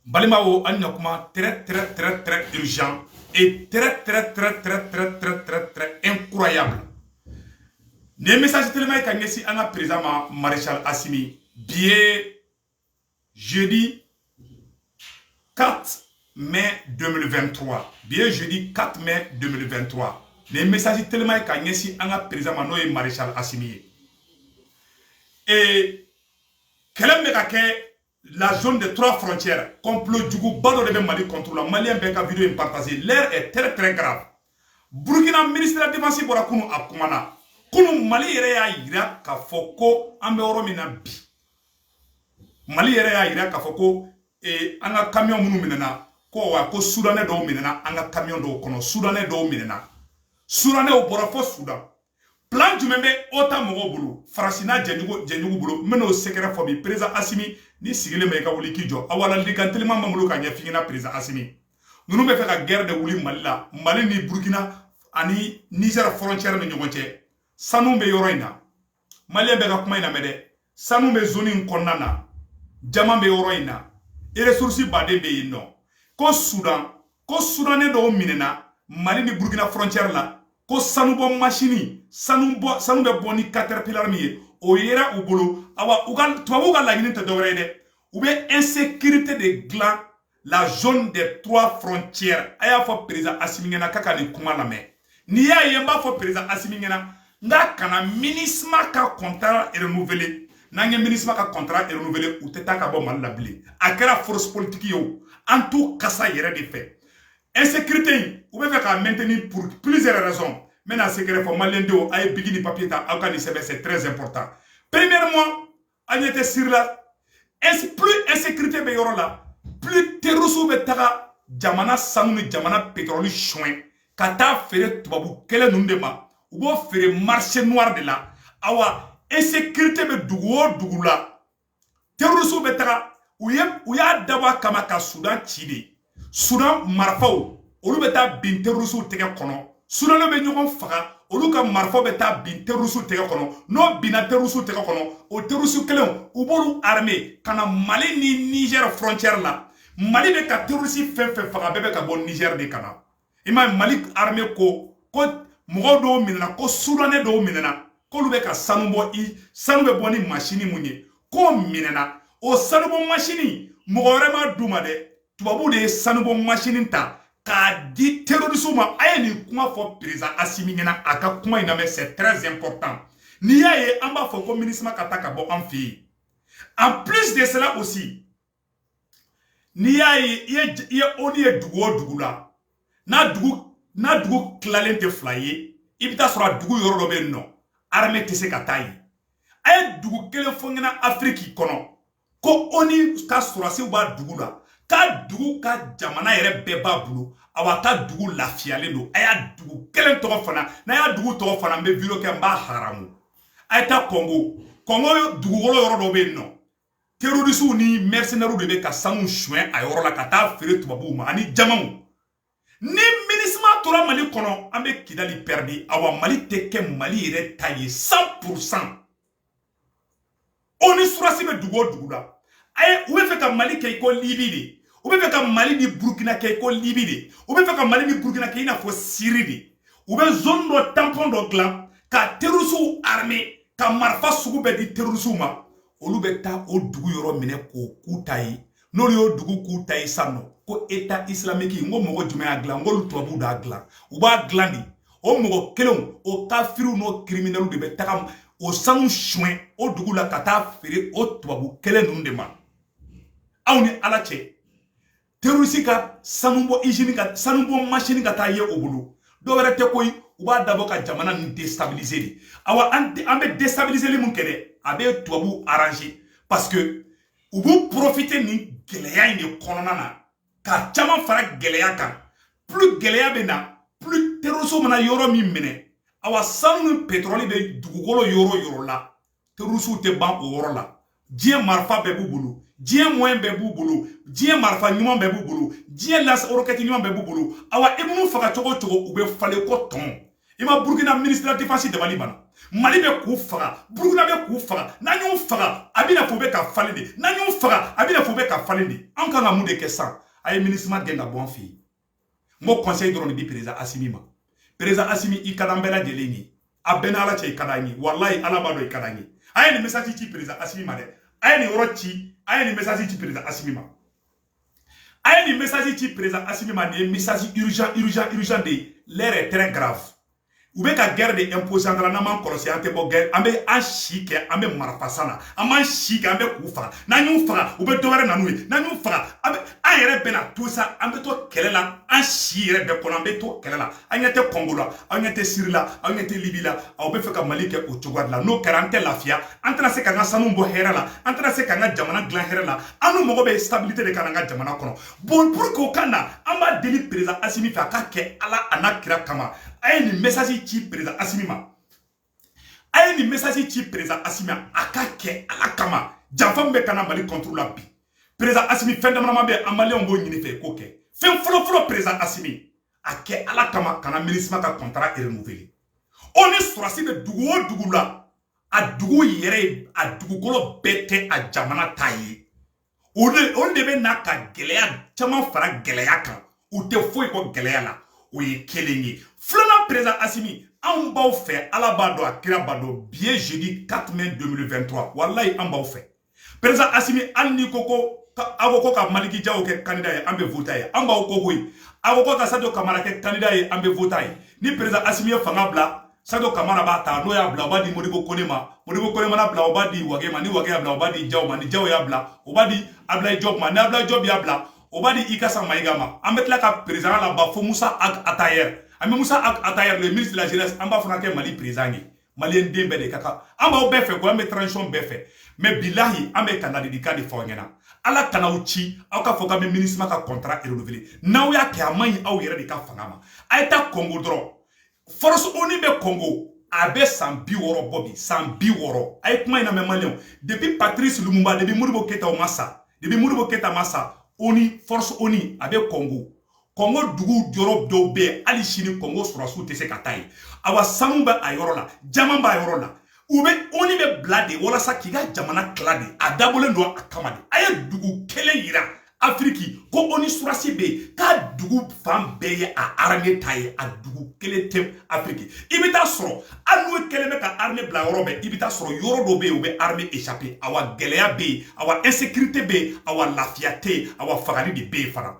Balimaw, an ɲa kuma très très très très urgent et très très très très très très très très incroyable. Nin ye message telima ye ka ɲɛsin an ka président ma, Maréchal Assimi. Bi ye jeudi 4 mai 2023. Bi ye jeudi 4 mai 2023. Nin ye message telima ye ka ɲɛsin an ka président ma, n'o ye Maréchal Assimi ye. Et kɛlɛ min bɛ ka kɛ la zone des trois frontières, complot juguba dɔ de bɛ Mali contre la. Malien bɛɛ ka vidéo in partager. L'heure est très très grave. Burkina ministre de la Défense bɔra kunu, a kumana kunu. Mali yɛrɛ y'a yira k'a fɔ ko an bɛ yɔrɔ min na bi, Mali yɛrɛ y'a yira k'a fɔ ko an ka camion minnu minɛna, ko wa ko Soudanais dɔw minɛna an ka camion dɔw kɔnɔ. Soudanais dɔw minɛna, Soudanais bɔra fo Soudan. Plan jumɛn bɛ OTAN mɔgɔw bolo, Faransi n'a jɛɲɔgɔn bolo? N bɛn'o secret fɔ bi. Président Assimi, ni sigilen bɛ, i ka wuli k'i jɔ. Awa, ladilikan teliman b'an bolo ka ɲɛf'i ɲɛna. Président Assimi, ninnu bɛ fɛ ka guerre de wuli Mali la. Mali ni Burkina ani Niger frontière ni ɲɔgɔn cɛ, sanu bɛ yɔrɔ in na. Malien bɛɛ ka kuma in lamɛn dɛ. Sanu bɛ zone in kɔnɔna na, jama bɛ yɔrɔ in na, ressource baden bɛ yen nɔ. Ko Soudan, ko Soudanais dɔw minɛna Mali ni Burkina frontière la, ko sanubɔ masini, sanu bɔ, sanu bɛ bɔ ni Caterpillar min ye, o yera u bolo. Awa, u ka tubabuw ka laɲini tɛ dɔwɛrɛ ye dɛ, u bɛ insécurité de dilan la zone des trois frontières. A y'a fɔ président Assimi ɲɛna k'a ka nin kuma lamɛn. N'i y'a ye n b'a fɔ président Assimi ɲɛna n k'a kana MINUSMA ka contrat renouveler, n'an ye MINUSMA ka contrat renouveler, u tɛ taa ka bɔ Mali la bilen. A kɛra force politique ye o, an t'u kasa yɛrɛ de fɛ. Insécurité in, u bɛ fɛ k'a maintenir pour plusieurs raisons. N bɛna secret fɔ malien denw. A ye bic ni papier ta, aw ka nin sɛbɛn, c'est très important. Premièrement, an ɲɛ tɛ Syrie la, plus insécurité bɛ yɔrɔ la, plus terroristes bɛ taga jamana sanu ni jamana pétrole suɲɛ ka taa feere tubabu kɛlɛ ninnu de ma. U b'o feere marché noir de la. Awa, insécurité bɛ dugu o dugu la, terroristes bɛ taga. U ye u y'a dabɔ a kama ka Soudan ci de. Soudan marifaw, olu bɛ taa bin terroristes tɛgɛ kɔnɔ. Soudanais bɛ ɲɔgɔn faga, olu ka marifaw bɛ taa bin terroristes tɛgɛ kɔnɔ. N'o binna terroristes tɛgɛ kɔnɔ, o terroristes kelenw, u b'olu armé ka na Mali ni Niger frontière la. Mali bɛ ka terroriste fɛn fɛn faga, bɛɛ bɛ ka bɔ Niger de ka na. I m'a ye, Mali armée ko mɔgɔw dɔw minɛna, ko Soudanais dɔw minɛna, k'olu bɛ ka sanu bɔ, i sanu bɛ bɔ ni masini mun ye, k'o minɛna. O sanubɔ masini, mɔgɔ wɛrɛ ma d'u ma dɛ, tubabuw de ye sanubɔ masini ta k'a di terroristes ma. A ye nin kuma fɔ président Assimi ɲɛna, a ka kuma in lamɛn, c'est très important. N'i y'a ye an b'a fɔ ko MINUSMA ka taa ka bɔ an fɛ yen, en plus de cela aussi, n'i y'a ye i ye ONU ye dugu o dugu la, n'a dugu tilalen tɛ fila ye, i bɛ taa sɔrɔ a dugu yɔrɔ dɔ bɛ yen nɔ, armée tɛ se ka taa yen. A ye dugu kelen fɔ n ɲɛna Afiriki kɔnɔ ko ONU ka sɔrɔdasiw b'a dugu la, k'a dugu ka jamana yɛrɛ bɛɛ b'a bolo, awa ka dugu lafiyalen don. A y'a dugu kelen tɔgɔ fana, n'a y'a dugu tɔgɔ fana, n bɛ vidéo kɛ, n b'a haramu. A ye taa Kɔngo. Kɔngo dugukolo yɔrɔ dɔ bɛ yen nɔ, terroristes ni mercenaires de bɛ ka sanu suɲɛ a yɔrɔ la ka taa feere tubabuw ma ani jamaw. Ni MINUSMA tora Mali kɔnɔ, an bɛ Kidali perdu. Awa, Mali tɛ kɛ Mali yɛrɛ ta ye 100%. ONU sɔrɔdasi bɛ dugu o dugu la, a ye u bɛ fɛ ka Mali kɛ i ko Libi de, u bɛ fɛ ka Mali ni Burukina kɛ i ko Libi de, u bɛ fɛ ka Mali ni Burukina kɛ i n'a fɔ Syrie de. U bɛ zone dɔ tampon dɔ dilan ka terroristes armé, ka marifa sugu bɛɛ di terroristes ma. Olu bɛ taa o dugu yɔrɔ minɛ k'o k'u ta ye. N'olu y'o dugu k'u ta ye sisan nɔ, ko État islamique, n ko mɔgɔ jumɛn y'a dilan? N k'olu tubabuw de y'a dilan. U b'a dilan de, o mɔgɔ kelenw, o kafiriw n'o criminels de bɛ taga o sanu suɲɛ o dugu la ka taa feere o tubabu kelen ninnu de ma. Aw ni Ala cɛ, terroriste ka sanubɔ usine, ka sanubɔ machine ka taa ye o bolo, dɔw wɛrɛ tɛ koyi, u b'a dabɔ ka jamana ninnu déstabiliser de. Awa, an bɛ déstabiliser mun kɛ dɛ, a bɛ tubabuw arranger, parce que u b'u profiter nin gɛlɛya in de kɔnɔna na ka caman fara gɛlɛya kan. Plus gɛlɛya bɛ na, plus terroriste mana yɔrɔ min minɛ, awa, sanu ni pétrole bɛ dugukolo yɔrɔ o yɔrɔ la, terroriste tɛ ban o yɔrɔ la. Diɲɛ marifa bɛɛ b'u bolo, diɲɛ moyen bɛɛ b'u bolo, diɲɛ marifa ɲuman bɛɛ b'u bolo, diɲɛ lance roquette ɲuman bɛɛ b'u bolo. Awa, i minnu faga cogo o cogo, u bɛ falen ko tɔn. I ma Burukina ministre de la défense dabali banna. Mali bɛ k'u faga, Burukina bɛ k'u faga. N'an y'u faga, a bɛna fɔ u bɛ ka falen de. N'an y'u faga, a bɛna fɔ u bɛ ka falen de. An kan ka mun de kɛ sisan? A ye MINUSMA gɛn ka bɔ an fɛ yen. N ko conseil dɔrɔn de di président Assimi ma. Président Assimi, i ka d'an bɛɛ lajɛlen ye. A bɛɛ n'Ala cɛ, i ka d'an ye. Walayi, Ala b'a dɔn i ka d'an ye. A ye nin message ci président Assimi ma dɛ. A ye nin yɔrɔ ci, a ye nin message ci président Assimi ma. A ye nin message ci président Assimi ma. Nin ye message urgent, urgent, urgent de ye. L'heure est très grave. U bɛ ka guerre de imposer an la. N'an m'an kɔlɔsi, an tɛ bɔ guerre. An bɛ an si kɛ, an bɛ marifa san na. An b'an si kɛ, an bɛ k'u faga. N'an y'u faga, u bɛ dɔ wɛrɛ na n'u ye. N'an y'u faga, an bɛ an yɛrɛ bɛna to sa, an bɛ to kɛlɛ la an si yɛrɛ bɛɛ kɔnɔ. An bɛ to kɛlɛ la. An ɲɛ tɛ Kɔngo la, an ɲɛ tɛ Siri la, an ɲɛ tɛ Libi la. Aw bɛ fɛ ka Mali kɛ o cogoya de la. N'o kɛra, an tɛ lafiya, an tɛna se k'an ka sanu bɔ hɛrɛ la, an tɛna se k'an ka jamana dilan hɛrɛ la. An n'u mago bɛ stabilité de ka na an ka jamana kɔnɔ. Bon, pour que o ka na, an b'a deli président Assimi fɛ, a ka kɛ Ala a n'a kira kama. A ye nin message ci président Assimi ma. A ye nin message ci président Assimi ma, a ka kɛ Ala kama. Janfa min bɛ ka na Mali contre la bi, président Assimi, fɛn dama dama bɛ, an maliyɛnw b'o ɲini fɛ k'o kɛ. Fɛn fɔlɔ fɔlɔ, président Assimi, a kɛ Ala kama, kana MINUSMA ka contrat renouveler. O ni sɔrɔsi bɛ dugu o dugu la, a dugu yɛrɛ, a dugukolo bɛɛ tɛ a jamana ta ye. O de bɛ na ka gɛlɛya caman fara gɛlɛya kan. U tɛ foyi bɔ gɛlɛya la. O ye kelen ye. Filanan, président Assimi, anw b'aw fɛ, Ala b'a dɔn, a kira b'a dɔn. Bi ye jeudi 4 mai 2023. Walayi, an b'aw fɛ, président Assimi. Hali n'i ko ko aw ko ka Malick Diaw kɛ candidat ye, an bɛ voter ye. An b'aw kɔ koyi. Aw ko ka Sadio Camara kɛ candidat ye, an bɛ voter ye. Ni président Assimi ye fanga bila, Sadio Camara b'a ta. N'o y'a bila, o b'a di Modibo Kone ma. Modibo Kone mana bila, o b'a di Wage ma. Ni Wage y'a bila, o b'a di Diaw ma. Ni Diaw y'a bila, o b'a di Ablaye Diop ma. Ni Ablaye Diop y'a bila, o b'a di Ikassa Maïga ma. An bɛ tila ka président laban fo Moussa Ag Attaher. An bɛ Moussa Ag Attaher, le ministre de la jeunesse, an b'a fana kɛ Mali président ye. Maliyɛn den bɛɛ de ka kan. An b'aw bɛɛ fɛ ko an bɛ transition bɛɛ fɛ, mais bilahi, an bɛ ka ladilikan de fɔ aw ɲɛna. Ala kana aw ci, aw ka fɔ k'an bɛ MINUSMA ka contrat renouveler. N'aw y'a kɛ, a man ɲi aw yɛrɛ de ka fanga ma. A ye taa Congo dɔrɔn. Force ONU bɛ Congo, a bɛ san 60 bɔ bi, san 60. A ye kuma in lamɛn, maliyɛnw. Depuis Patrice Lumumba, depuis Modibo Keïta, o ma sa, depuis Modibo Keïta ma sa, ONU, force ONU a bɛ Congo. Congo dugu yɔrɔ dɔw bɛ yen, hali sini Congo sɔrɔsiw tɛ se ka taa yen. Awa, sanu bɛ a yɔrɔ la, jama b'a yɔrɔ la. U bɛ ONU bɛ bila de walasa k'i ka jamana tila de. A dabɔlen don a kama de. A ye dugu kelen yira Afiriki ko ONU sɔrɔsi bɛ yen, k'a dugu fan bɛɛ ye a armée ta ye. A dugu kelen tɛ Afiriki. I bɛ taa sɔrɔ hali n'u kɛlen bɛ ka armée bila yɔrɔ bɛɛ, i bɛ taa sɔrɔ yɔrɔ dɔw bɛ yen, u bɛ armée échappé. Awa, gɛlɛya bɛ yen, awa, insécurité bɛ yen, awa, lafiya tɛ yen, awa, fagali de bɛ yen fana.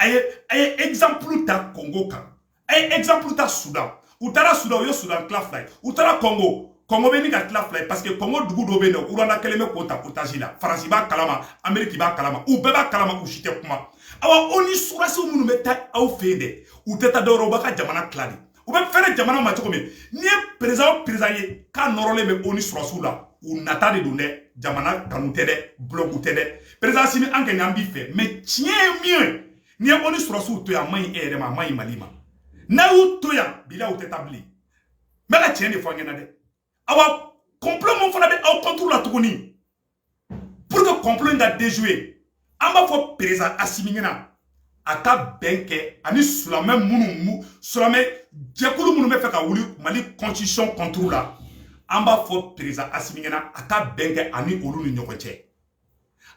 A ye exemple ta Congo kan, a ye exemple ta Soudan. U taara Soudan, u ye Soudan tila fila ye. U taara Congo, Congo bɛ ni ka tila fila ye, parce que Congo dugu dɔw bɛ yen nɔ, Rwanda kɛlen bɛ k'o ta otage la. Faransi b'a kalama, Amérique b'a kalama, u bɛɛ b'a kalama, u si tɛ kuma. Awa, ONU sɔrɔsiw minnu bɛ taa aw fɛ yen dɛ, u tɛ taa dɔwɛrɛ, u b'a ka jamana tila de. U bɛ fɛrɛ jamana ma cogo min. N'i ye président o président ye k'a nɔrɔlen bɛ ONU sɔrɔsiw la, u nata de don dɛ. Jamana kanu tɛ dɛ, bloc tɛ dɛ. Président Assimi, an kɛ an b'i fɛ, mais tiɲɛ ye min ye, n'i ye ONU sɔrɔsiw to yan, a man ɲi e yɛrɛ ma, a man ɲi Mali ma. N'a y'u to yan bila, u tɛ taa bilen. N bɛ ka tiɲɛ de fɔ an ɲɛna dɛ. Awa, complot mun fana bɛ aw contre la tuguni, pour que complot in ka déjouer, an b'a fɔ président Assimi ɲɛna, a ka bɛn kɛ ani silamɛ minnu, silamɛ jɛkulu minnu bɛ fɛ ka wuli Mali constitution contre la. An b'a fɔ président Assimi ɲɛna, a ka bɛn kɛ ani olu ni ɲɔgɔn cɛ,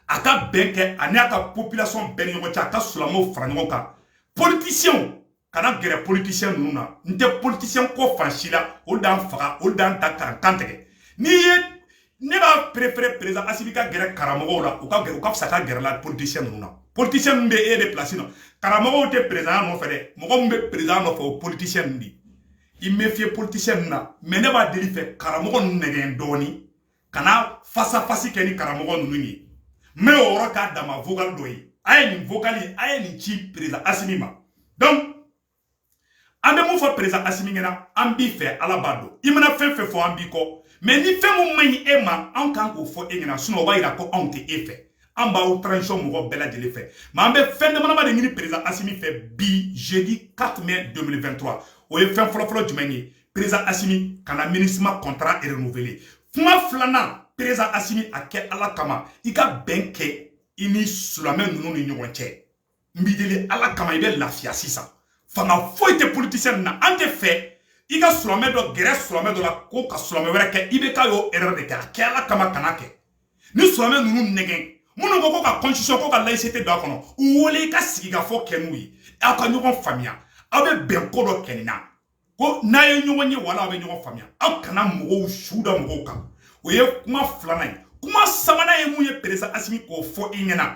a ka bɛn kɛ ani a ka population bɛɛ ni ɲɔgɔn cɛ, a ka silamɛw fara ɲɔgɔn kan. Politiciens kana gɛrɛ politicien ninnu na. N tɛ politicien ko fan si la. Olu d'an faga, olu d'an ta k'an kan tigɛ. N'i ye ne b'a préféré, président Assimi ka gɛrɛ karamɔgɔw la, u ka gɛrɛ, u ka fisa ka gɛrɛ la politicien ninnu na. Politicien ninnu bɛ e de place nɔ. Karamɔgɔw tɛ président nɔfɛ dɛ. Mɔgɔ min bɛ président nɔfɛ, o politicien ninnu de. I méfier politicien ninnu na, mais ne b'a deli fɛ, karamɔgɔ ninnu nɛgɛn dɔɔni, kana face à face kɛ ni karamɔgɔ ninnu ye. N bɛ o yɔrɔ k'a dama vocal dɔ ye. A ye nin vocal, a ye nin ci président Assimi ma. Donc an bɛ mun fɔ président Assimi ɲɛna? An b'i fɛ, Ala b'a dɔn. I mana fɛn fɛn fɔ, an b'i kɔ, mais ni fɛn mun man ɲi e ma, an kan k'o fɔ e ɲɛna, sinon o b'a yira ko anw tɛ e fɛ. An b'aw transition mɔgɔ bɛɛ lajɛlen fɛ, mais an bɛ fɛn dama dama de ɲini président Assimi fɛ bi, jeudi 4 mai 2023. O ye fɛn fɔlɔfɔlɔ jumɛn ye? Président Assimi, kana MINUSMA contrat renouveler. Kuma filanan, président Assimi, a kɛ Ala kama, i ka bɛn kɛ i ni silamɛ ninnu ni ɲɔgɔn cɛ. N b'i deli Ala kama, i bɛ lafiya sisan. Fanga foyi tɛ politicien na. An tɛ fɛ I ka silamɛ dɔ gɛrɛ silamɛ dɔ la ko ka silamɛ wɛrɛ kɛ, IBK y'o erreur de kɛ. A kɛ Ala kama, kana kɛ. Ni silamɛ ninnu nɛgɛn minnu ko ka constitution ko ka laïcité don a kɔnɔ, u wele i ka sigikafɔ kɛ n'u ye, aw ka ɲɔgɔn faamuya, aw bɛ bɛn ko dɔ kɛ nin na, ko n'a ye ɲɔgɔn ye wala aw bɛ ɲɔgɔn faamuya. Aw kana mɔgɔw su da mɔgɔw kan. O ye kuma filanan ye. Kuma sabanan ye mun ye? Président Assimi, k'o fɔ i ɲɛna,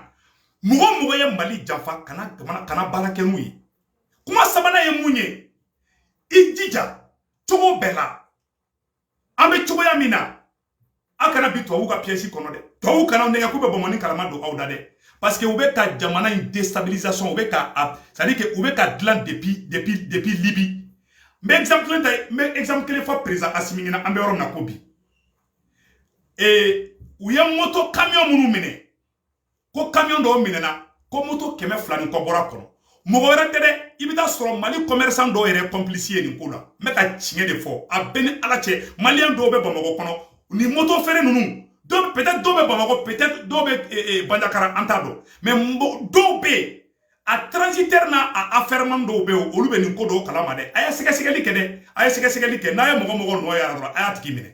mɔgɔ mɔgɔ ye Mali janfa, kana jamana, kana baara kɛ n'u ye. Kuma sabanan ye mun ye? I jija cogo bɛɛ la, an bɛ cogoya min na, aw kana bi tubabuw ka piège kɔnɔ dɛ. Tubabuw kana nɛgɛ k'u bɛ bɔnbɔnni kalama don aw da dɛ, parce que u bɛ ka jamana in déstabilisation, u bɛ ka a, c'est à dire que u bɛ ka dilan depuis Libye. N bɛ exemple kelen ta, n bɛ exemple kelen fɔ président Assimi ɲɛna. An bɛ yɔrɔ min na ko bi, u ye moto camion minnu minɛ, ko camion dɔw minɛna, ko moto 200 ni kɔ bɔra kɔnɔ. Mɔgɔ wɛrɛ tɛ dɛ, i bɛ taa sɔrɔ Mali commerçant dɔw yɛrɛ complice ye nin ko la. N bɛ ka tiɲɛ de fɔ, a bɛɛ ni Ala cɛ. Maliyɛn dɔw bɛ Bamakɔ kɔnɔ, ni moto feere ninnu dɔw, peut-être dɔw bɛ Bamakɔ, peut-être dɔw bɛ Banjakara, an t'a dɔn, mais dɔw bɛ yen, a transitaire n'a a affairement dɔw bɛ yen, olu bɛ nin ko dɔw kalama dɛ. A ye sɛgɛsɛgɛli kɛ dɛ, a ye sɛgɛsɛgɛli kɛ. N'a ye mɔgɔ mɔgɔ nɔ y'a dɔrɔn, a y'a tigi minɛ,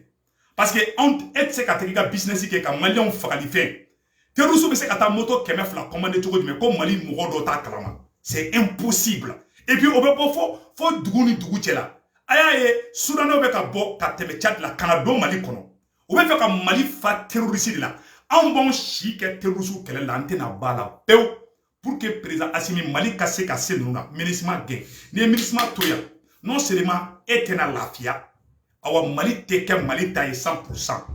parce que anw e tɛ se ka taa i ka business kɛ ka maliyɛnw fagali fɛn. Terroriste bɛ se ka taa moto 200 commander cogo jumɛn ko Mali mɔgɔ dɔw t'a kalama? C'est impossible. Et puis o bɛ bɔ fo dugu ni dugu cɛ la. A y'a ye, Soudanais bɛ ka bɔ ka tɛmɛ Tchad la ka na don Mali kɔnɔ. U bɛ fɛ ka Mali fa terroriste de la. Anw b'anw si kɛ terroriste kɛlɛ la, an tɛna ba la pewu. Pour que président Assimi, Mali ka se ka se ninnu na, MINUSMA gɛn. N'i ye MINUSMA to yan, non seulement e tɛna lafiya, awa Mali tɛ kɛ Mali ta ye 100%.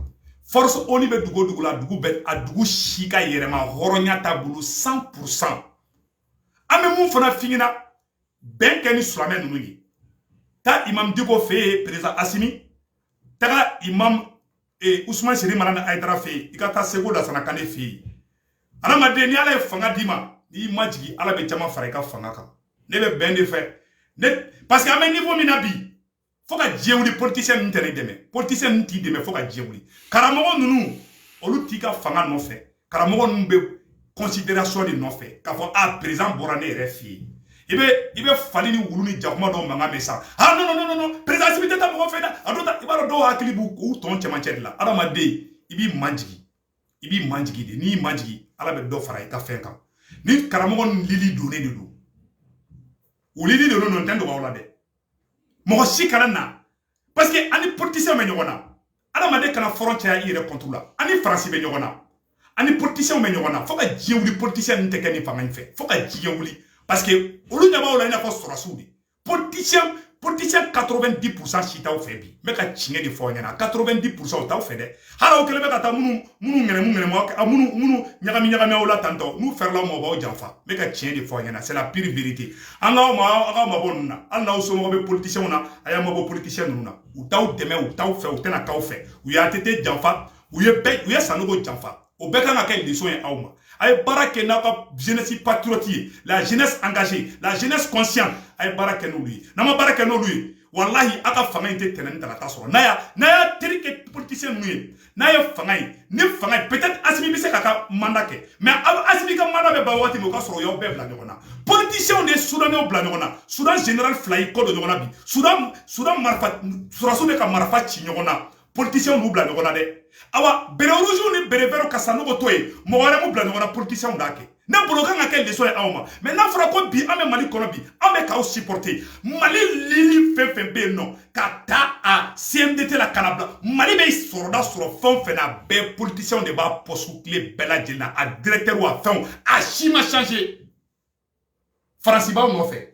Force ONU bɛ dugu o dugu la, dugu bɛ a dugu si ka yɛrɛma hɔrɔnya t'a bolo 100%. An bɛ mun fana f'i ɲɛna? Bɛn kɛ ni silamɛ ninnu ye. Taa imam Dicko fɛ yen, président Assimi, taga imam Ousmane Seri Madani Haïdara fɛ yen, i ka taa Seko Lasana Kane fɛ yen. Adamaden, ni Ala ye fanga d'i ma, n'i ma jigin, Ala bɛ caman fara i ka fanga kan. Ne bɛ bɛn de fɛ ne, parce que an bɛ niveau min na bi, fo ka diɲɛ wuli, politicien ninnu tɛ ne dɛmɛ, politicien ninnu t'i dɛmɛ fo ka diɲɛ wuli. Karamɔgɔ ninnu, olu t'i ka fanga nɔfɛ. Karamɔgɔ ninnu bɛ considération de nɔfɛ, k'a fɔ a président bɔra ne yɛrɛ fɛ yen. I bɛ fali ni wulu ni jakuma dɔw mankan mɛn sa. Ah non, non, non, non, président Assimi tɛ taa mɔgɔ fɛ dɛ. A dɔw ta, i b'a dɔn, dɔw hakili b'u u tɔn cɛmancɛ de la. Adamaden, i b'i majigin, i b'i majigin de. N'i majigin, Ala bɛ dɔ fara i ka fɛn kan. Ni karamɔgɔ ni lili donnen de don, o lili de don, n tɛ dogo aw la dɛ. Mɔgɔ si kana na, parce que ani politicien bɛ ɲɔgɔn na. Adamaden kana front caya i yɛrɛ contre la. Ani Faransi bɛ ɲɔgɔn na, ani politicien bɛ ɲɔgɔn na. Fo ka diɲɛ wuli, politicien ninnu tɛ kɛ nin fanga in fɛ fo ka diɲɛ wuli, parce que olu ɲɛ b'aw la i n'a fɔ sɔrɔsiw de. Politicien 90% si t'aw fɛ bi. N bɛ ka tiɲɛ de fɔ aw ɲɛna, 90% o t'aw fɛ dɛ. Hali aw kɛlen bɛ ka taa minnu ŋɛnɛmu ŋɛnɛmu, minnu ɲagami ɲagami aw la tantɔ, n'u fɛrɛla aw ma, u b'aw janfa. N bɛ ka tiɲɛ de fɔ aw ɲɛna, c'est la pure vérité. An k'aw ma, aw k'aw mabɔ ninnu na. Hali n'aw somɔgɔw bɛ politiciens na, a y'a mabɔ politiciens ninnu na. U t'aw dɛmɛ, u t'aw fɛ, u tɛna k'aw fɛ. U ye ATT janfa, u ye bɛɛ, u ye Sanogo janfa. O bɛɛ kan ka kɛ leçon ye aw ma. A ye baara kɛ n'aw ka jeunesse patriote ye, la jeunesse engagée, la jeunesse consciente. A ye baara kɛ n'olu ye. N'an ma baara kɛ n'olu ye, walahi, aw ka fanga in tɛ tɛnɛ ni tarata sɔrɔ. N'a y'a teri kɛ politicien ninnu ye, n'a ye fanga ye, ni fanga ye, peut-être Assimi bɛ se k'a ka mandat kɛ, mais Assimi ka mandat bɛ ban waati min, o ka sɔrɔ u y'aw bɛɛ bila ɲɔgɔn na. Politiciens de ye Soudanais bila ɲɔgɔn na. Soudan général fila y'i kɔ don ɲɔgɔn na bi. Soudan marifa sɔrɔsiw bɛ ka marifa ci ɲɔgɔn na. Politiciens b'u bila ɲɔgɔn na dɛ. Awa, béret rouge ni béret vert ka Sanogo to yen, mɔgɔ wɛrɛ m'u bila ɲɔgɔn na, politiciens d'a kɛ. Ne bolo kan ka kɛ leçon ye aw ma. Mais n'a fɔra ko bi an bɛ Mali kɔnɔ bi, an bɛ k'aw supporter, Mali lili fɛn fɛn bɛ yen nɔ, ka taa a CMDT la ka na bila Mali bɛ sɔrɔda sɔrɔ fɛn o fɛn na, a bɛɛ politiciens de b'a poste clé bɛɛ lajɛlen na, a directeur, a fɛnw, a si ma changer. Faransi b'aw nɔfɛ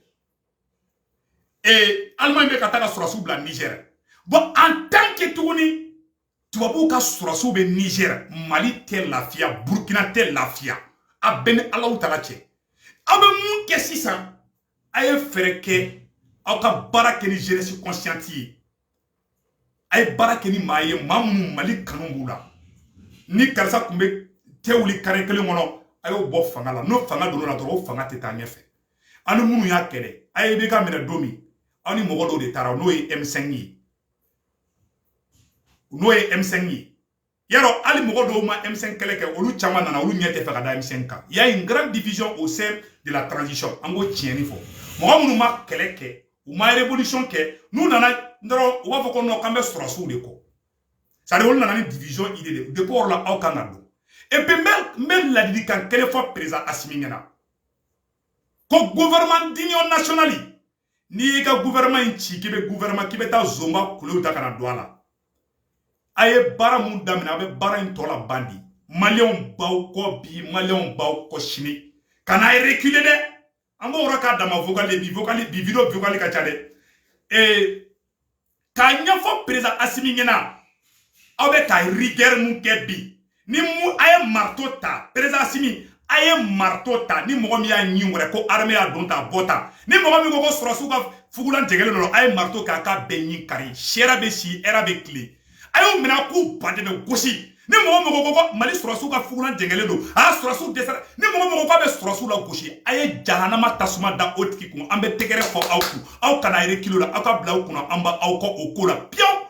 et Allemagne bɛ ka taa ka sɔrɔsiw bila Niger. Bon, en tant que tuguni tubabuw ka sɔrɔsiw bɛ Niger, Mali tɛ lafiya, Burkina tɛ lafiya. A bɛɛ ni Alaw ta cɛ. Aw bɛ mun kɛ sisan? A ye fɛɛrɛ kɛ, aw ka baara kɛ ni jeunesse consciente ye. A ye baara kɛ ni maa ye, maa minnu Mali kanu b'u la. Ni karisa tun bɛ tɛ wuli kare kelen kɔnɔ, a y'o bɔ fanga la. N'o fanga donn'o la dɔrɔn, o fanga tɛ taa ɲɛfɛ. Aw ni minnu y'a kɛlɛ, a ye IBK minɛ don min, aw ni mɔgɔ dɔw de taara, n'o ye M5 ye, n'o ye M5 ye. Yarɔ, hali mɔgɔ dɔw ma M5 kɛlɛ kɛ, olu caman nana, olu ɲɛ tɛ fɛ ka da M5 kan. Il y a une grande division au sein de la transition. An k'o tiɲɛni fɔ. Mɔgɔ minnu ma kɛlɛ kɛ, U ma révolution kɛ. N'u nana dɔrɔn, u b'a fɔ ko non, k'an bɛ sɔrɔsiw de kɔ. C'est à dire, olu nana ni division idée de. Depuis o yɔrɔ la, aw kan ka don. Et puis n bɛ ladilikan kelen fɔ président Assimi ɲɛna ko gouvernement d'union nationale, n'i y'i ka gouvernement in ci k'i bɛ gouvernement k'i bɛ taa zonba kulew ta ka na don a la, a ye baara mun daminɛ, a bɛ baara in tɔ la ban di. Maliyɛnw b'aw kɔ bi, maliyɛnw b'aw kɔ sini. Kana reculer dɛ. An b'o yɔrɔ k'a dama vocal bi, vocal bi, vidéo vocal ka ca dɛ. K'a ɲɛfɔ président Assimi ɲɛna, aw bɛ ka rigueur mun kɛ bi, ni mu a ye marteau ta, président Assimi, a ye marteau ta, ni mɔgɔ min y'a ɲin wɛrɛ ko armée y'a don ta bɔ ta, ni mɔgɔ min ko ko sɔrɔsiw ka fugulan jɛgɛlen don, a ye marteau kɛ a k'a bɛɛ ɲin kari. Sɛra bɛ si, hɛrɛ bɛ tile. A y'u minɛ k'u baden bɛ gosi. Ni mɔgɔ mɔgɔ ko ko Mali sɔrɔsiw ka fugulan jɛngɛlen don, a sɔrɔsiw dɛsɛra, ni mɔgɔ mɔgɔ k'a bɛ sɔrɔsiw la gosi, a ye jahanama tasuma da o tigi kun. An bɛ tɛgɛrɛ fɔ aw kun. Aw kana reculer la, aw ka bila aw kunna, an b'aw kɔ o ko la piyewu.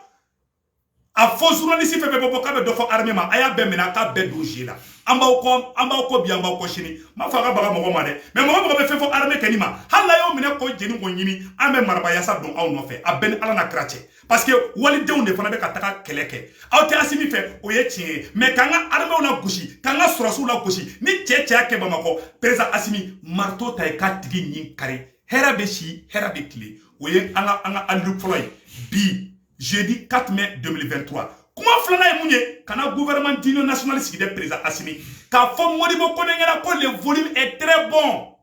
A fɔ journaliste fɛn fɛn bɛ bɔ k'a bɛ dɔ fɔ armée ma, a y'a bɛɛ minɛ, a k'a bɛɛ don jeu la. An b'aw kɔ, an b'aw kɔ bi, an b'aw kɔ sini. N m'a fɔ a ka baga mɔgɔ ma dɛ, mais mɔgɔ mɔgɔ bɛ fɛn fɔ armée kɛli ma, hali n'a y'o minɛ k'o jeni k'o ɲimi, an bɛ marabayasa don aw nɔfɛ. A bɛɛ ni Ala n'a kira cɛ, parce que walidenw de fana bɛ ka taga kɛlɛ kɛ. Aw tɛ Assimi fɛ, o ye tiɲɛ ye, mais k'an ka armée la gosi, k'an ka sɔrɔsiw la gosi, ni cɛ cɛ y'a kɛ Bamakɔ, président Assimi, marteau ta ye k'a tigi ɲin kari. Hɛrɛ bɛ si, hɛrɛ bɛ tile. O ye an ka alu fɔlɔ ye bi, jeudi 4 mai 2023. Kuma filanan ye mun ye? Kana gouvernement d'union nationale sigi dɛ, président Assimi. K'a fɔ Modibo Kone ɲɛna ko le volume est très bon,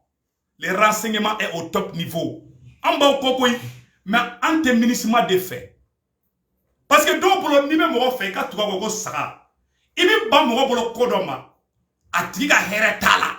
le renseignement est au top niveau. An b'aw kɔ koyi, mais an tɛ MINUSMA de fɛ, parce que dɔw bolo, n'i bɛ mɔgɔ fɛ, i ka tugu a kɔ ko saga. I bɛ ban mɔgɔ bolo ko dɔ ma, a tigi ka hɛrɛ t'a la.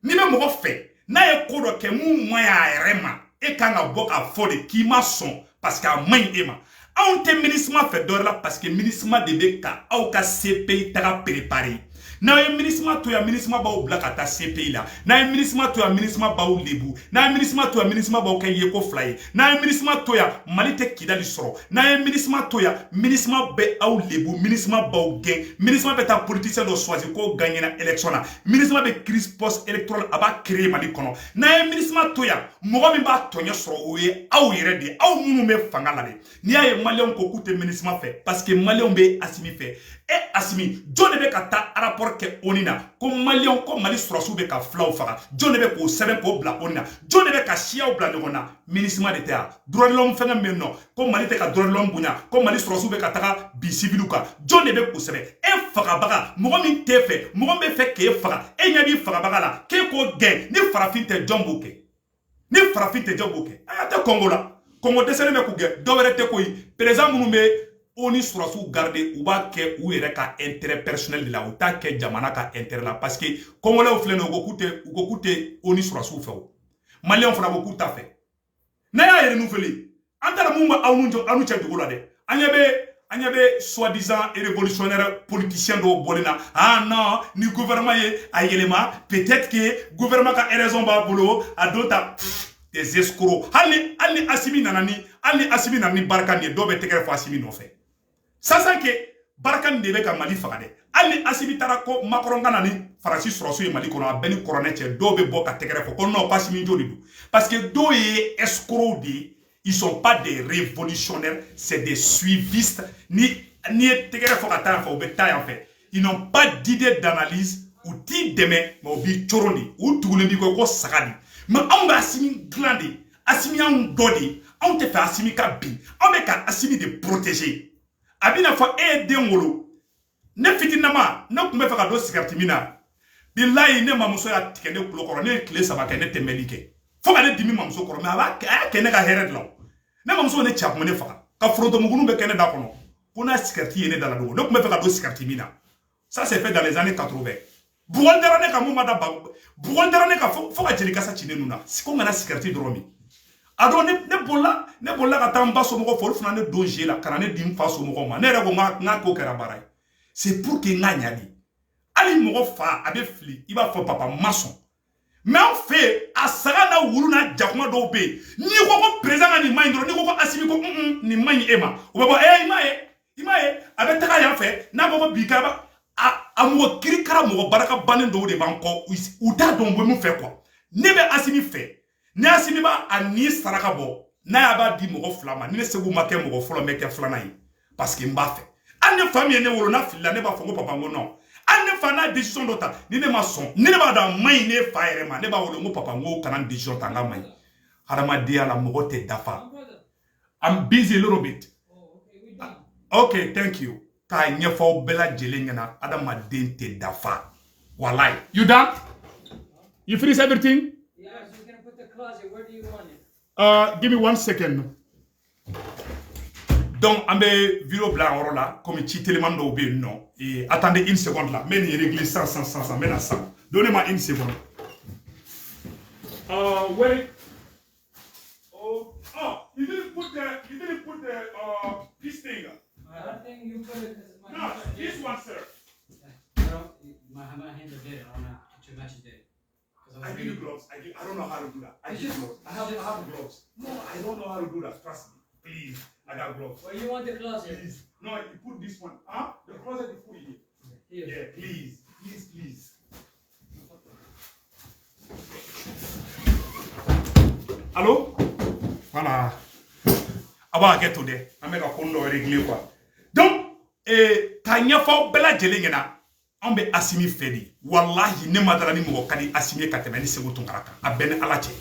N'i bɛ mɔgɔ fɛ, n'a ye ko dɔ kɛ mun man ɲi a yɛrɛ ma, e kan ka bɔ k'a fɔ de k'i ma sɔn, parce que a man ɲi e ma. Anw tɛ MINUSMA fɛ dɔwɛrɛ la, parce que MINUSMA de bɛ ka aw ka CPI taga préparer. N'aw ye MINUSMA to yan, MINUSMA b'aw bila ka taa CPI la. N'a ye MINUSMA to yan, MINUSMA b'aw lebu. N'a ye MINUSMA to yan, MINUSMA b'aw kɛ yeko fila ye. N'a ye MINUSMA to yan, Mali tɛ Kidali sɔrɔ. N'a ye MINUSMA to yan, MINUSMA bɛ aw lebu, MINUSMA b'aw gɛn. MINUSMA bɛ taa politicien dɔ choisir k'o gagné na élection na. MINUSMA bɛ crise post électorale a b'a créer Mali kɔnɔ. N'a ye MINUSMA to yan, mɔgɔ min b'a tɔɲɛ sɔrɔ, o ye aw yɛrɛ de ye, aw minnu bɛ fanga la dɛ. N'i y'a ye maliyɛnw ko k'u tɛ MINUSMA fɛ, parce que maliyɛnw bɛ Assimi fɛ. E Assimi, jɔn de bɛ ka taa rapport kɛ ONU na ko maliyɛnw, ko Mali sɔrɔsiw bɛ ka filaw faga? Jɔn de bɛ k'o sɛbɛn k'o bila ONU na? Jɔn de bɛ ka siyaw bila ɲɔgɔn na? MINUSMA de tɛ yan? Droit de l'homme fɛngɛ min bɛ yen nɔ, ko Mali tɛ ka droit de l'homme bonya, ko Mali sɔrɔsiw bɛ ka taga bin civiliw kan, jɔn de bɛ k'o sɛbɛn? E fagabaga, mɔgɔ min t'e fɛ, mɔgɔ min bɛ fɛ k'e faga, e ɲɛ b'i fagabaga la k'e k'o gɛn. Ni farafin tɛ, jɔn b'o kɛ? Ni farafin tɛ, jɔn b'o kɛ? A tɛ Kɔngo la, Kɔngo dɛsɛlen bɛ k'u gɛn. Dɔw wɛrɛ tɛ koyi. Président minnu bɛ ONU sɔrɔsiw garder, u b'a kɛ u yɛrɛ ka intérêt personnel de la, u t'a kɛ jamana ka intérêt la, parce que Congolais filɛ nin ye, u ko k'u tɛ ONU sɔrɔsiw fɛ. O Maliyɛnw fana ko k'u t'a fɛ. N'a y'a renouveler, an taara mun bɛ aw n'u aw n'u cɛ dugu la dɛ. An ɲɛ bɛ soi-disant révolutionnaire politicien dɔw bɔlen na. Ah non, ni gouvernement ye a yɛlɛma, peut-être que gouvernement ka raison b'a bolo a don ta. Des escrocs. Hali ni Assimi nana ni barika nin ye, dɔw bɛ tɛgɛrɛ fɔ Assimi nɔfɛ, sachant que barika nin de bɛ ka Mali faga dɛ. Hali ni Assimi taara ko Macron ka na ni Faransi sɔrɔsiw ye Mali kɔnɔ, a bɛɛ ni kɔrɔnɛ cɛ, dɔw bɛ bɔ ka tɛgɛrɛ fɔ ko non, ko Assimi jo de don, parce que dɔw ye escrocs de ye. Ils sont pas des révolutionnaires, c'est des suivistes. Ni ye tɛgɛrɛ fɔ ka taa yan fɛ, u bɛ taa yan fɛ. Ils n'ont pas d'idée d'analyse. U t'i dɛmɛ, mais u b'i coron de, u tugulen b'i kɔ ko saga de. Mais anw bɛ Assimi dilan de, Assimi y'anw dɔ de. Anw tɛ fɛ Assimi ka bin, anw bɛ ka Assimi de protéger. A bɛna fɔ e ye den wolo. Ne fitininama, ne tun bɛ fɛ ka don sigariti min na, bilayi, ne mamuso y'a tigɛ ne kulo kɔrɔ. Ne ye tile 3 kɛ, ne tɛ mɛnli kɛ, fo ka ne dimi mamuso kɔrɔ. Mais a y'a kɛ ne ka hɛrɛ de la. Ne mamuso ne cɛ, a kun bɛ ne faga ka forontomugunu bɛ kɛ ne da kɔnɔ ko n'a sigariti ye ne da la dogo. Ne tun bɛ fɛ ka don sigariti min na, ça c'est fait dans les années 80. Bugɔli dara ne kan, mun ma da, bugɔli dara ne kan fo ka jelikasa ci ne nun na ko n kana sigariti dɔrɔn min. A don ne bolila ka taa n ba somɔgɔw fɛ. Olu fana ne don jeu la ka na ne di n fa somɔgɔw ma. Ne yɛrɛ ko n ka ko kɛra baara ye, c'est pour que n ka ɲa de. Hali mɔgɔ fa a bɛ fili, i b'a fɔ papa ma sɔn. Mais an fɛ yen, a saga n'a wulu n'a jakuma dɔw bɛ yen, n'i ko ko président ka nin man ɲi dɔrɔn, n'i ko ko Assimi ko nin man ɲi e ma, u bɛ bɔ i m'a ye, i m'a ye, a bɛ taga yan fɛ. N'a ko ko bi k'a a mɔgɔ kirikara, mɔgɔ baraka bannen dɔw de b'an kɔ, u t'a dɔn u bɛ mun fɛ quoi. Ne bɛ Assimi fɛ. Ni Assimi b'a a ni saraka bɔ, N'a y'a b'a di mɔgɔ fila ma, ni ne Segu ma kɛ mɔgɔ fɔlɔ, n bɛ kɛ filanan ye, parce que n b'a fɛ. Hali ne fa min ye ne wolo, n'a filila, ne b'a fɔ ko papa, n ko non. Hali ne fa n'a décision dɔ ta, ni ne ma sɔn, ni ne b'a dɔn a man ɲi ne fa yɛrɛ ma, ne b'a wele, n ko papa, n ko kana décision ta, n k'a man ɲi. Hadamadenya la, mɔgɔ tɛ dafa. I'm busy a little bit. Okay, thank you. K'a ɲɛfɔ aw bɛɛ lajɛlen ɲɛna, adamaden tɛ dafa. Walayi. You done? You finish everything? Yes, you can put the closet. Where do you want it? Give me one second. Donc, an bɛ vidéo bila yɔrɔ la, komi ci teliman dɔw bɛ yen nɔ. Et attendez une seconde là. N bɛ nin régler sisan sisan sisan sisan. N bɛ na sisan. Donnez-moi une seconde. Wait. Oh, you didn't put the this thing. I don't think you put it because my No, hands are this dead. one, sir. I don't. My hands are dead. I don't know. Too much is dead. 'Cause I was I give you reading. gloves. I don't know how to do that. I give you gloves. I have gloves. No, I don't know how to do that. Trust me. Please. I got gloves. Where you want the closet? Please. No, you put this one. Huh? The closet you put it here. Here. Yeah, please. Please, please. Allô? Voilà. A b'a hakɛ to dɛ. An bɛ ka ko dɔ régler quoi. Donc, k'a ɲɛfɔ aw bɛɛ lajɛlen ɲɛna, anw bɛ Asimi fɛ de. Walahi, ne ma dara ni mɔgɔ ka di Asimi ye ka tɛmɛ ni Segu Tunkara kan. A bɛɛ ni Ala cɛ.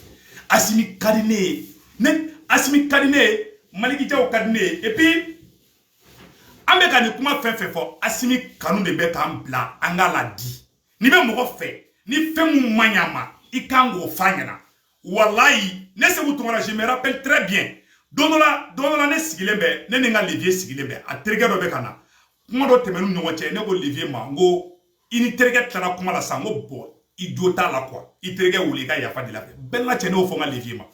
Asimi ka di ne ye. Ne Asimi ka di ne ye. Maliki Jaw ka di ne ye. Et puis, an bɛ ka nin kuma fɛn fɛn fɔ, Asimi kanu de bɛ k'an bila an k'a la di. N'i bɛ mɔgɔ fɛ, ni fɛn mun man ɲi a ma, i kan k'o f'a ɲɛna. Walayi, ne Segu Tunkara, je me rappelle très bien. Don dɔ la ne sigilen bɛ, ne ni n ka levier sigilen bɛ, a terikɛ dɔ bɛ ka na. Kuma dɔ tɛmɛn'u ni ɲɔgɔn cɛ, ne ko levier ma, n ko i ni terikɛ tilara kuma la sisan, n ko bɔn, i jo t'a la quoi. I terikɛ wele, i ka yafa deli a fɛ. Bɛɛ n'a cɛ, ne y'o fɔ n ka levier ma.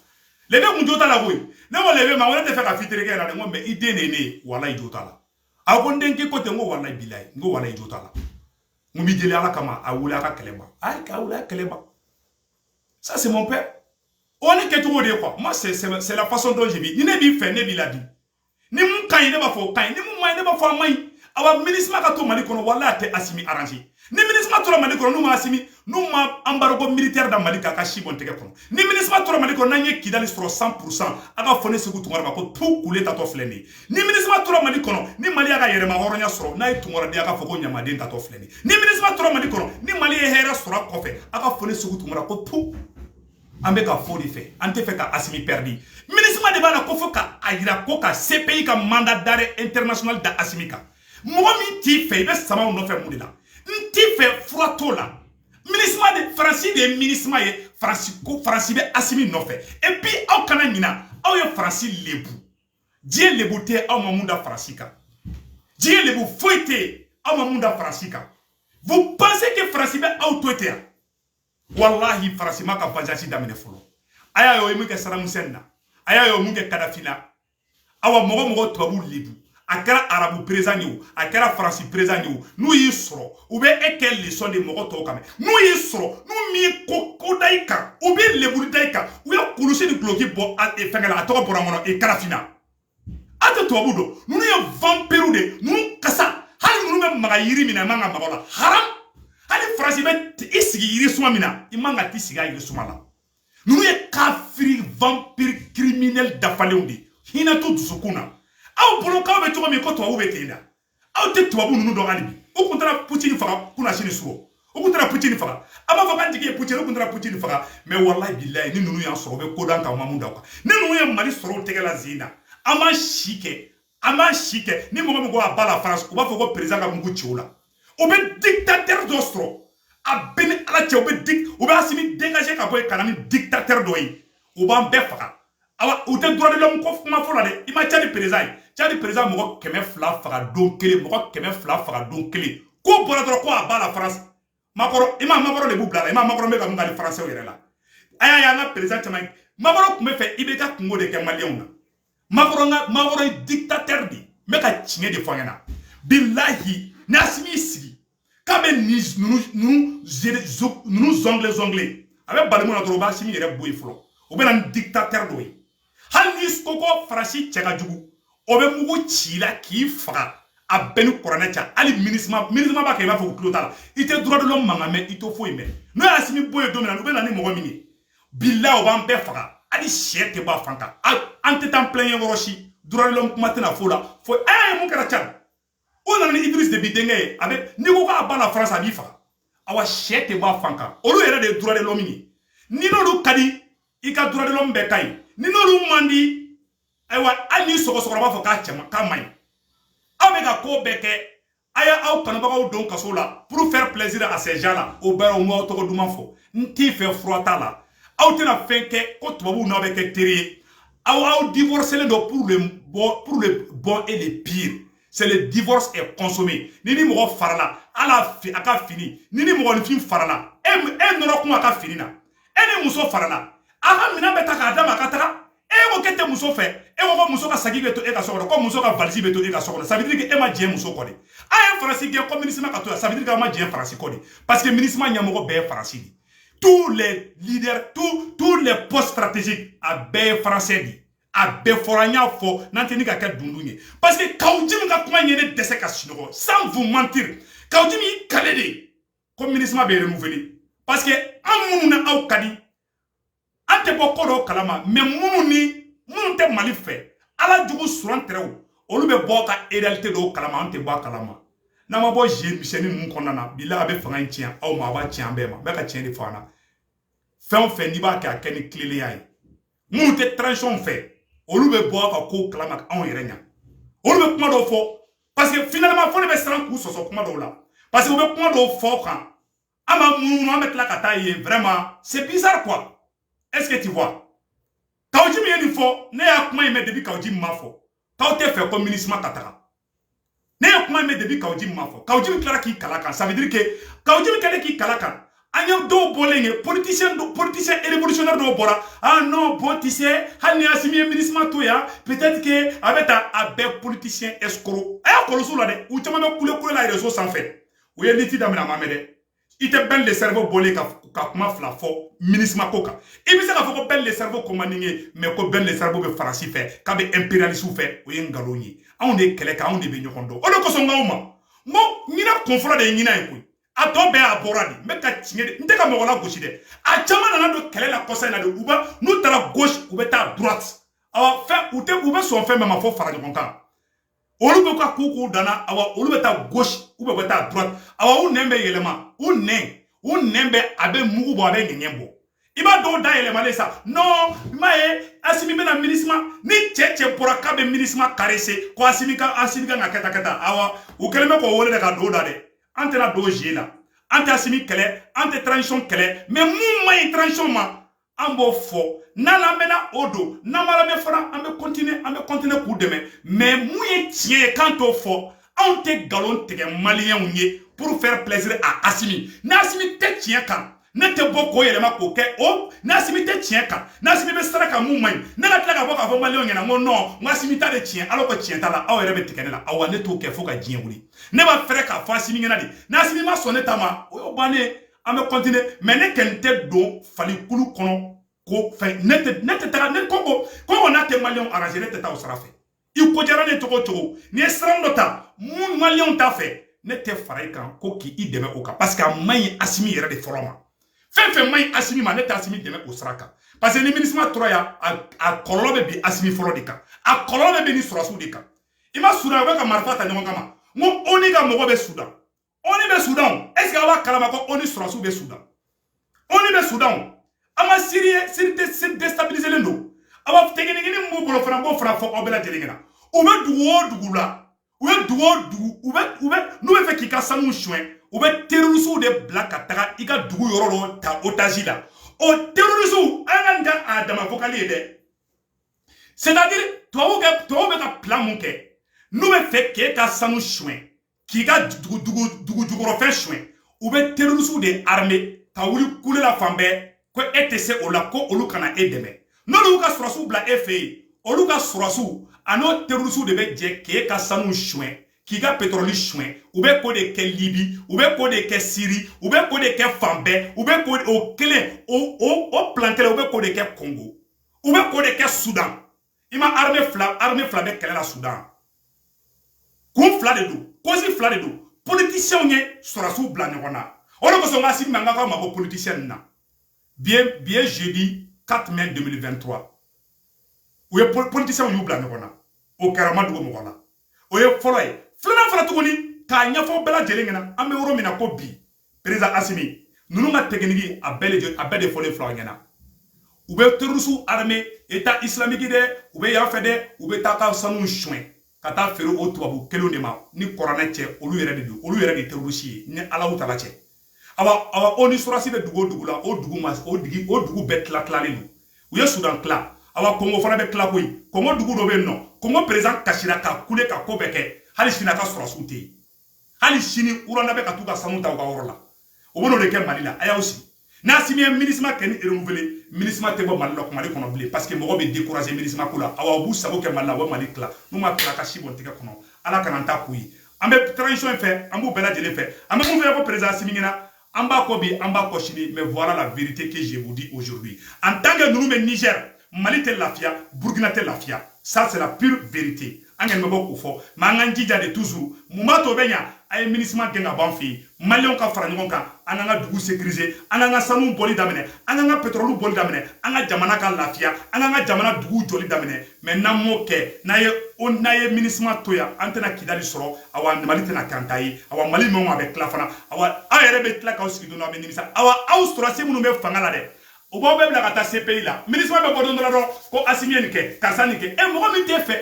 Levier kun jo t'a la koyi. Ne ko levier ma, n ko ne tɛ fɛ ka f'i terikɛ ɲɛna dɛ, n ko mais i den de ye ne ye, walayi i jo t'a la. A ko n den k'i ko ten, n ko walayi bilayi, n ko walayi i jo t'a la. N ko n b'i deli Ala kama, a wele a ka kɛlɛ ban. Ayi, k'a wele a ka kɛlɛ ban. Ça, c'est mon père. O ne kɛcogo de ye quoi. Moi, c'est la façon dont je vis. Ni ne b'i fɛ, ne b'i ladi. Ni mun ka ɲi, ne b'a fɔ o ka ɲi. Ni mun ma ɲi, ne b'a fɔ a ma ɲi. Awa, MINUSMA ka to Mali kɔnɔ, walahi a tɛ Asimi arranger. Ni MINUSMA tora Mali kɔnɔ, n'u ma Asimi, n'u ma embargo militaire da Mali kan, a ka si bɔn tɛgɛ kɔnɔ. Ni MINUSMA tora Mali kɔnɔ, n'an ye Kidali sɔrɔ 100%, a ka fɔ ne Segu Tunkara ma ko tu kule tatɔ filɛ nin ye. Ni MINUSMA tora Mali kɔnɔ, ni Mali y'a ka yɛrɛma hɔrɔnya sɔrɔ, n'a ye Tunkaraden, a ka fɔ ko ɲamaden tatɔ filɛ nin ye. Ni MINUSMA tora Mali kɔnɔ, ni Mali ye hɛrɛ sɔrɔ a kɔfɛ, a ka fɔ ne Segu Tunkara ko tu. An bɛ ka fɔ de fɛ, an tɛ fɛ ka Asimi perdi. MINUSMA de b'a la ko fo ka a yira ko ka CPI ka mandat d'arrêt international da Asimi kan. Mɔgɔ min t'i fɛ, i bɛ samaw nɔfɛ mun de la? N t'i fɛ, fura t'o la. MINUSMA de, Faransi de ye MINUSMA ye. Faransi ko Faransi bɛ Asimi nɔfɛ. Et puis aw kana ɲina, aw ye Faransi lebu. Diɲɛ lebu tɛ aw ma mun da Faransi kan. Diɲɛ lebu foyi tɛ yen aw ma mun da Faransi kan. Vous pensez que Faransi bɛ aw to ten yan? Wallahi, Faransi ma ka vengeance daminɛ fɔlɔ. A y'a ye o ye mun kɛ Saddam Hussein na, a y'a ye o mun kɛ Kadhafi la. Awa, mɔgɔ mɔgɔ tubabu lebu, a kɛra arabu président ye o, a kɛra Faransi président ye o, n'u y'i sɔrɔ, u bɛ e kɛ leçon de mɔgɔ tɔw kan. N'u y'i sɔrɔ, n'u min ye ko da i kan, u bɛ lebuli da i kan. U ye kulusi ni guloki bɔ fɛnkɛ la, a tɔgɔ bɔra n kɔnɔ, Kadhafi na. A tɛ tubabu dɔn, ninnu ye vampire de, ninnu kasa. Hali ninnu bɛ maga yiri min na, i man ka maga o la, haram. Hali Faransi bɛ i sigi yiri suma min na, i man ka t'i sigi a yiri suma la. Ninnu ye kafiri vampire criminel dafalenw de, hinɛ t'u dusukun na. Aw bolo k'aw bɛ cogo min ko tubabu bɛ ten da, aw tɛ tubabu ninnu dɔn hali bi. U kun taara Poutine faga kunasini surɔ, u kun taara Poutine faga. A b'a fɔ k'an jigi ye Poutine, u kun taara Poutine faga. Mais walahi bilahi, ni ninnu y'an sɔrɔ, u bɛ ko d'an kan, u ma mun da o kan. Ni ninnu ye Mali sɔrɔ u tɛgɛ la zen na, an b'an si kɛ, an b'an si kɛ. Ni mɔgɔ min ko a ba la France, u b'a fɔ ko président ka mugu ci o la. U bɛ dictateur dɔ sɔrɔ, a bɛɛ ni Ala cɛ, u bɛ dik u bɛ Asimi dégager ka bɔ yen ka na ni dictateur dɔ ye, u b'an bɛɛ faga. Awa, u tɛ droit de l'homme ko kuma fɔ la dɛ. I ma Tchad président ye, Tchad président mɔgɔ 200 faga don kelen, mɔgɔ 200 faga don kelen. Ko bɔra dɔrɔn ko a ba la France. Macron, i ma Macron de b'u bila la, i ma Macron bɛ ka mun k'ale français yɛrɛ la. A y'a ye an ka président caman, Macron tun bɛ fɛ i bɛ ka kungo de kɛ maliyɛnw na. Macron ka Macron ye dictateur de ye. N bɛ ka tiɲɛ de fɔ an ɲɛna. Bilahi, ni Asimi y'i sigi k'a bɛ nin ninnu zongle zongle, a bɛ bali mun na dɔrɔn, u b'a Asimi yɛrɛ bɔ yen fɔlɔ, u bɛ na ni dictateur dɔ ye. Hali n'i ko ko Faransi cɛ ka jugu, o bɛ mugu ci i la k'i faga. A bɛɛ ni kuranɛ cɛ. Hali MINUSMA, MINUSMA b'a kɛ i b'a fɔ ko tulo t'a la. I tɛ droit de l'homme mankan mɛn, i t'o foyi mɛn. N'o ye Asimi bɔ yen don min na, u bɛ na ni mɔgɔ min ye, bilahi, o b'an bɛɛ faga. Hali sɛ tɛ bɔ a fan kan. An tɛ taa plein yɔrɔ si. Droit de l'homme kuma tɛna fo la fo. Ye mun kɛra Tchad? O nana ni Idriss Déby denkɛ ye. A bɛ n'i ko k'a ba la France, a b'i faga. Awa, sɛ tɛ bɔ a fan kan. Olu yɛrɛ de ye droit de l'homme ye. Ni n'olu ka di, i ka droit de l'homme bɛɛ ka ɲi. Ni n'olu man di, ayiwa, hali ni sɔgɔsɔgɔ b'a fɔ k'a cɛ ma, k'a man ɲi. Aw bɛ ka ko bɛɛ kɛ, a ye aw kanubagaw don kaso la pour faire plaisir à ces gens là. O bɛɛ o m'aw tɔgɔ duman fɔ. N t'i fɛ, fura t'a la. Aw tɛna fɛn kɛ ko tubabuw n'aw bɛ kɛ teri ye. Aw divorcelen don pour le bon et le pire. C'est le divorce est consommé. Ni ni mɔgɔ farala, ala a ka fini, ni ni mɔgɔninfin farala, e e nɔrɔ kun a ka fini na. E ni muso farala, a ka minɛn bɛ ta k'a d'a ma a ka taga. E ko k'e tɛ muso fɛ, e ko ko muso ka saki bɛ to e ka so kɔnɔ, ko muso ka valise bɛ to e ka so kɔnɔ. Ça veut dire que e ma diɲɛ muso kɔ de. A ye Faransi gɛn ko MINUSMA ka to yan, ça veut dire k'aw ma diɲɛ Faransi kɔ de, parce que MINUSMA ɲɛmɔgɔ bɛɛ ye Faransi de. Tous les leaders, tous les postes stratégiques, a bɛɛ ye français de. A bɛɛ fɔra, n y'a fɔ n'an tɛ ni ka kɛ dundun ye, parce que Kaou Djim ka kuma ye ne dɛsɛ ka sunɔgɔ. Sans vous mentir, Kaou Djim y'i kale de ko MINUSMA bɛ renouveler, parce que an minnu ni aw ka di, an tɛ bɔ ko dɔw kalama, mais minnu ni minnu tɛ Mali fɛ, ala jugu suran tɛrɛw, olu bɛ bɔ ka réalité dɔw kalama, an tɛ bɔ a kalama. N'an ma bɔ jeu misɛnnin ninnu kɔnɔna na, bila a bɛ fanga in tiɲɛ aw ma, a b'a tiɲɛ an bɛɛ ma. N bɛ ka tiɲɛ de fɔ an na. Fɛn o fɛn n'i b'a kɛ, a kɛ ni tilennenya ye. Minnu tɛ transition fɛ, olu bɛ bɔ a ka kow kalama anw yɛrɛ ɲɛ. Olu bɛ kuma dɔw fɔ, parce que finalement fo ne bɛ siran k'u sɔsɔ kuma dɔw la, parce que u bɛ kuma dɔw fɔ kan, an b'a munumunu, an bɛ tila ka taa yen. Vraiment, c'est bizarre quoi. Est-ce que tu vois? Kaou Djim ye nin fɔ, ne y'a kuma in mɛn depuis Kaou Djim ma fɔ k'aw tɛ fɛ ko MINUSMA ka taga. Ne ye kuma in mɛn depuis Kaou Djim ma fɔ. Kaou Djim tilara k'i kala kan. Ça veut dire que Kaou Djim kɛlen k'i kala kan, an ye dɔw bɔlen ye, politicien, politicien révolutionnaire dɔw bɔra: ah non, bon, tu sais, hali ni Assimi ye MINUSMA to yan, peut-être que a bɛ taa. A bɛɛ politicien escroc. A y'a kɔlɔsi u la dɛ, u caman bɛ kule kule la réseau sanfɛ. U ye liti daminɛ, a ma mɛn dɛ. I tɛ Ben le cerveau bɔlen ka kuma fila fɔ MINUSMA ko kan. I bɛ se k'a fɔ ko Ben le cerveau ko man di n ye, mais ko Ben le cerveau bɛ Faransi fɛ, k'a bɛ impérialiste fɛ, o ye nkalon ye. Anw de ye kɛlɛ kɛ, anw de bɛ ɲɔgɔn dɔn. O de kosɔn n k'aw ma n ko ɲinɛ kun fɔlɔ de ye ɲinɛ ye koyi. A tɔ bɛɛ a bɔra de. N bɛ ka tiɲɛ de, n tɛ ka mɔgɔ la gosi dɛ. A caman nana don kɛlɛ la kɔsa in na de. U bɛ n'u taara gauche, u bɛ taa droite. Awa, fɛn u tɛ, u bɛ sɔn fɛn bɛɛ ma fo fara ɲɔgɔn kan. Olu bɛ ka ko k'u danna. Awa, olu bɛ taa gauche ou bien u bɛ taa droite. Awa, u nɛn bɛ yɛlɛma, u nɛn bɛ, a bɛ mugu bɔ, a bɛ ŋɛɲɛ bɔ. I b'a dɔw da yɛlɛmalen sa. Non, i m'a ye, Assimi bɛna MINUSMA ni cɛ cɛ bɔra k'a bɛ MINUSMA caresser, ko Assimi ka, Assimi kan ka kɛ tan, kɛ tan. Awa, u kɛlen bɛ k'o wele de ka don da dɛ. An tɛna don jeu la. An tɛ Assimi kɛlɛ, an tɛ transition kɛlɛ, mais mun man ɲi transition ma, an b'o fɔ. N'an lamɛnna, o don. N'an ma lamɛn fana, an bɛ continuer, an bɛ continuer k'u dɛmɛ. Mais mun ye tiɲɛ ye, k'an t'o fɔ. Anw tɛ nkalon tigɛ maliyɛnw ye pour faire plaisir à Assimi. Ni Assimi tɛ tiɲɛ kan, ne tɛ bɔ k'o yɛlɛma k'o kɛ o. Ni Assimi tɛ tiɲɛ kan, ni Assimi bɛ sira kan mun man ɲi, ne ka tila ka bɔ k'a fɔ maliyɛnw ɲɛna n ko non, n ko Assimi ta de tiɲɛ, alors que tiɲɛ t'a la, aw yɛrɛ bɛ tigɛ ne la. Awa, ne t'o kɛ fo ka diɲɛ wuli. Ne b'a fɛrɛ k'a fɔ Assimi ɲɛna de. Ni Assimi ma sɔn ne ta ma, o y'o bannen, an bɛ continuer. Mais ne kɔni tɛ don falikulu kɔnɔ ko fɛn. Ne tɛ taga ne ko ko n'a tɛ maliyɛnw arranger, ne tɛ taa o sira fɛ. I ko diyara ne cogo o cogo, n'i ye sira dɔ ta mun maliyɛnw t'a fɛ, ne tɛ fara i kan ko k'i dɛmɛ o kan, parce que a man ɲi Assimi yɛrɛ de fɔlɔ ma. Fɛn fɛn man ɲi Assimi ma, ne tɛ Assimi dɛmɛ o sira kan, parce que ni MINUSMA tora yan, a kɔlɔlɔ bɛ bin Assimi fɔlɔ de kan, a kɔlɔlɔ bɛ bin ni sɔrɔsiw de kan. I ma Sudan, u bɛ ka marifa ta ɲɔgɔn kama. N ko ONU ka mɔgɔ bɛ Sudan, ONU bɛ Sudan. Est ce que aw b'a kalama ko ONU sɔrɔsiw bɛ Sudan? ONU bɛ Sudan. An ma Syrie, Syrie déstabiliser len don. Awa, technique min b'u bolo fana, n b'o fana fɔ aw bɛɛ lajɛlen ɲɛna. U bɛ dugu o dugu la, u ye dugu o dugu, u bɛ n'u bɛ fɛ k'i ka sanu suɲɛ, u bɛ terroristew de bila ka taga i ka dugu yɔrɔ dɔ ta otage la. O terroristew, an ka nin kɛ a dama vocal ye dɛ. C'est à dire tubabu bɛ ka plan mun kɛ, n'u bɛ fɛ k'e ka sanu suɲɛ, k'i ka dugu jukɔrɔfɛn suɲɛ, u bɛ terroristew de armer ka wuli kule la fan bɛɛ ko e tɛ se o la, ko olu kana e dɛmɛ. N'olu y'u ka sɔrɔsiw bila e fɛ yen, olu ka sɔrɔsiw a n'o terroristew de bɛ jɛ k'e ka sanu suɲɛ, k'i ka pétrole suɲɛ. U bɛ ko de kɛ Libi, u bɛ ko de kɛ Siri, u bɛ ko de kɛ fan bɛɛ. U bɛ ko o kelen, o plan kelen, u bɛ ko de kɛ Congo, u bɛ ko de kɛ Sudan. I ma armée fila bɛ kɛlɛ la Sudan. Kun fila de don, cause fila de don. Politiciens ye sɔrɔsiw bila ɲɔgɔn na. O de kosɔn n ka Assimi ma, n k'aw ma bɔ politicien ninnu na. Bi ye jeudi. 4 mai 2023, u ye politiciens y'u bila ɲɔgɔn na. O kɛra, ma dogo mɔgɔ la. O ye fɔlɔ ye. Filanan fana tuguni, k'a ɲɛfɔ bɛɛ lajɛlen ɲɛna, an bɛ yɔrɔ min na ko bi, président Assimi ninnu ka technique, a bɛɛ de fɔlen filɛ aw ɲɛna. U bɛ terroriste armé, État islamique dɛ, u bɛ yan fɛ dɛ, u bɛ taa ka sanu suɲɛ ka taa feere o tubabu kelenw de ma. Ni kuranɛ cɛ, olu yɛrɛ de don, olu yɛrɛ de ye terroriste ye ni Alahu Taala cɛ. Awa, ONU sɔrɔsi bɛ dugu o dugu la, o dugu ma o digi, o dugu bɛɛ tila tilalen don. U ye Sudan tila, awa, Kongo fana bɛ tila koyi. Kongo dugu dɔ bɛ yen nɔ, Kongo président kasira ka kule ka ko bɛɛ kɛ, hali sini a ka sɔrɔsiw tɛ yen. Hali sini Rwanda bɛ ka t'u ka sanu ta u ka yɔrɔ la. O bɛ n'o de kɛ Mali la. A y'aw sigi n'a Assimi ye MINUSMA kɛ ni renouveler, MINUSMA tɛ bɔ Mali la, Mali kɔnɔ bilen, parce que mɔgɔ bɛ décourager MINUSMA ko la. Awa, u b'u sago kɛ Mali la, u bɛ Mali tila. N'u ma tila, ka si bɔn tigɛ kɔnɔ. Ala kana n ta k'u ye. An bɛ transition in fɛ, an b'u bɛɛ lajɛlen fɛ. An bɛ mun fɛ ko président Assimi ɲɛna, an b'a kɔ bi, an b'a kɔ sini. Mais voilà la vérité que je vous dis aujourd'hui: en tant que ninnu bɛ Niger, Mali tɛ lafiya, Burkina tɛ lafiya. Ça, c'est la pure vérité. An kɔni bɛ bɔ k'o fɔ, mais an k'an jija de toujours. Mun b'a to o bɛ ɲa? A ye MINUSMA gɛn ka bɔ an fɛ yen. Maliyɛnw ka fara ɲɔgɔn kan, an k'an ka dugu sécuriser, an k'an ka sanu bɔli daminɛ, an k'an ka pétrole bɔli daminɛ, an ka jamana ka lafiya, an k'an ka jamana dugu jɔli daminɛ. Mais n'an m'o kɛ, n'a ye MINUSMA to yan, an tɛna Kidali sɔrɔ. Awa, Mali tɛna kɛ an ta ye. Awa, Mali mɛnw a bɛ tila fana. Awa, aw yɛrɛ bɛ tila k'aw sigi don dɔ, a bɛ nimisa. Awa, aw sɔrɔdasi minnu bɛ fanga la dɛ, u b'aw bɛɛ bila ka taa CPI la. MINUSMA bɛ bɔ don dɔ la dɔrɔn ko Assimi ye nin kɛ, karisa nin kɛ. Ɛ, mɔgɔ min t'e fɛ,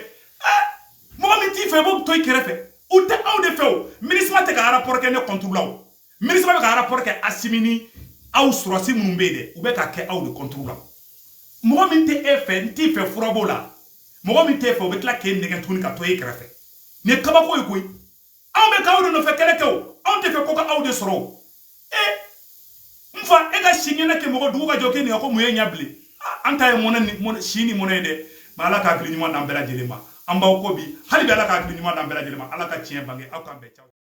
mɔgɔ min t'i fɛ, i b'o to i kɛrɛfɛ. U tɛ aw de fɛ. O MINUSMA tɛ ka rapport kɛ ne contre la. O MINUSMA bɛ ka rapport kɛ Assimi ni aw sɔrɔdasi minnu bɛ yen dɛ, u bɛ ka kɛ aw de contre la. Mɔgɔ min tɛ e fɛ, n t'i fɛ, fura b'o la. Mɔgɔ min t'e fɛ, o bɛ tila k'e nɛgɛn tuguni ka to e kɛrɛfɛ. Nin ye kabako ye koyi. Anw bɛ k'aw de nɔfɛ kɛlɛ kɛ. O anw tɛ fɛ ko ka aw de sɔrɔ. O e n fa, e ka si ɲɛnɛ kɛ mɔgɔ dugu ka jɔ k'e nin ko mun ye ɲɛ bilen. An ta ye mɔnɛ ni si ni mɔnɛ ye dɛ. Mais Ala ka hakili ɲuman d'an bɛɛ lajɛlen ma. An b'aw kɔ bi, hali bi Ala ka hakili ɲuman d'an bɛɛ lajɛlen ma. Ala ka tiɲɛ bange. Aw k'an bɛn.